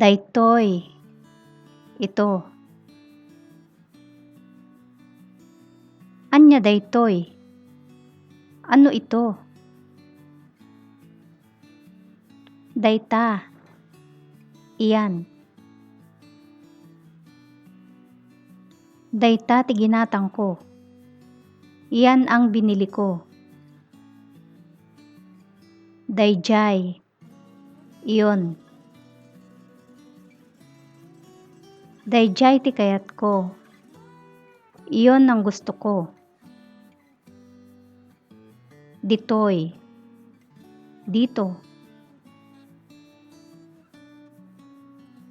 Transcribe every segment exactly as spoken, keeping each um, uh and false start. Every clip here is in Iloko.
Daytoy. Ito. Ania daytoy? Ano ito? Dayta. Iyan. Dayta ti ginatangko. Iyan ang biniliko. Daydiay. Iyon. Daydiay ti kayatko. Iyon ang gusto ko. Ditoy. Dito.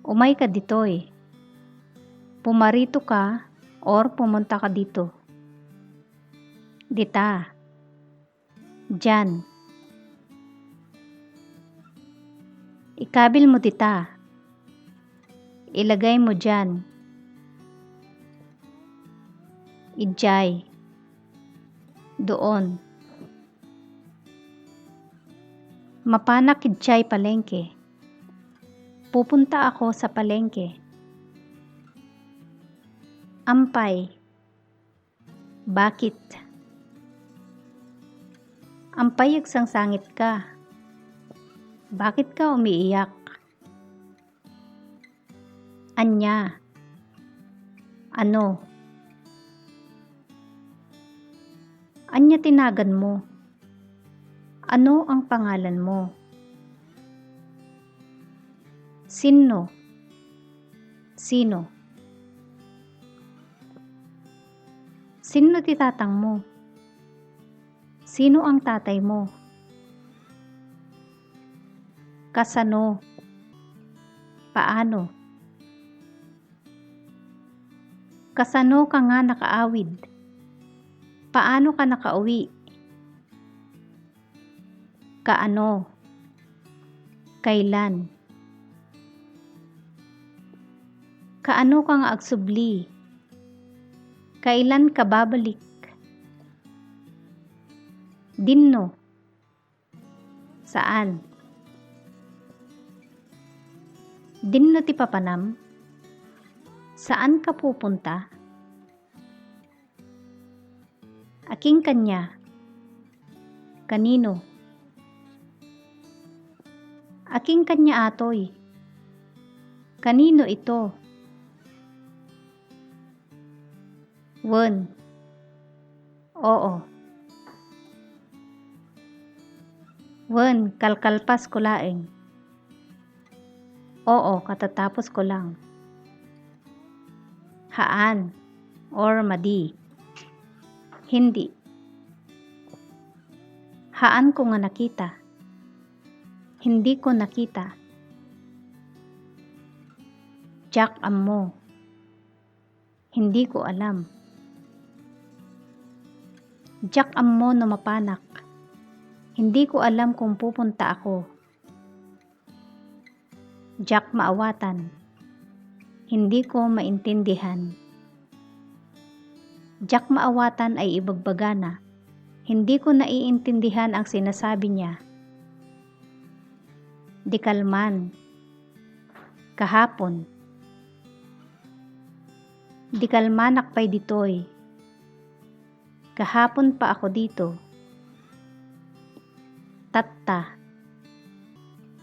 Umayka ditoy. Pumarito ka or pumunta ka dito. Dita. Diyan. Ikabil mo dita. Ilagay mo diyan. Idiay. Doon. Mapanak idiay palengke. Pupunta ako sa palengke. Ampay. Bakit? Ampay agsangsangit ka. Bakit ka umiiyak? Ania? Ano? Ania ti nagan mo? Ano ang pangalan mo? Sinno? Sino? Sinno ti tatang mo? Sino ang tatay mo? Kasano? Paano? Kasano ka nga nakaawid? Paano ka nakauwi? Kaano? Kailan? Kaano ka nga agsubli? Kailan ka babalik? Dinno? Saan? Dinno ti papanam? Saan ka pupunta? Akin kania? Kanino? Akin kania atoy? Kanino ito? Wen. Oo. Wen, kalkalpas ko laeng. Oo, katatapos ko lang. Haan or madi. Hindi. Haan ko nga nakita. Hindi ko nakita. Diak ammo. Hindi ko alam. Diak ammo no mapanak. Hindi ko alam kung pupunta ako. Diak maawatan. Hindi ko maintindihan. Diak maawatan ay ibagbagana. Hindi ko naiintindihan ang sinasabi niya. Di kalman. Kahapon. Di kalmanak pay ditoy. Kahapon pa ako dito. Tatta.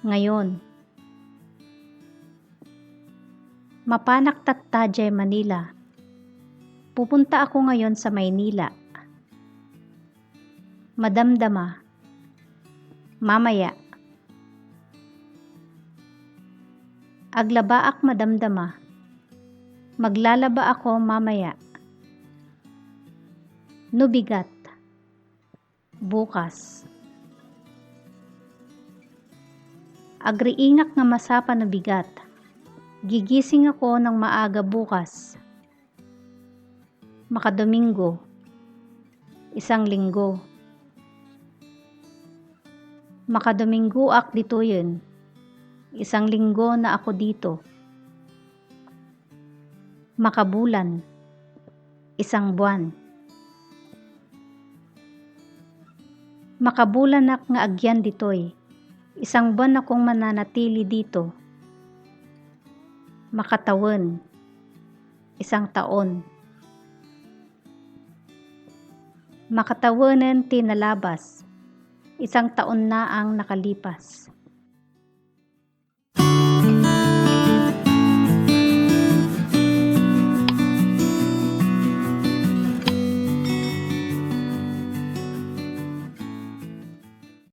Ngayon. Mapanak tatta diay Manila. Pupunta ako ngayon sa Maynila. Madamdama. Mamaya. Aglabaak madamdama. Maglalaba ako mamaya. No bigat. Bukas. Agriingak nga masapa no bigat. Gigising ako nang maaga bukas. Makadomingo. Isang linggo. Makadomingoak ditoyen. Isang linggo na ako dito. Makabulan. Isang buwan. Makabulanak nga agyan ditoy. Isang buwan akong mananatili dito. Makatawen, isang taon. Makatawenen ti nalabas, isang taon na ang nakalipas.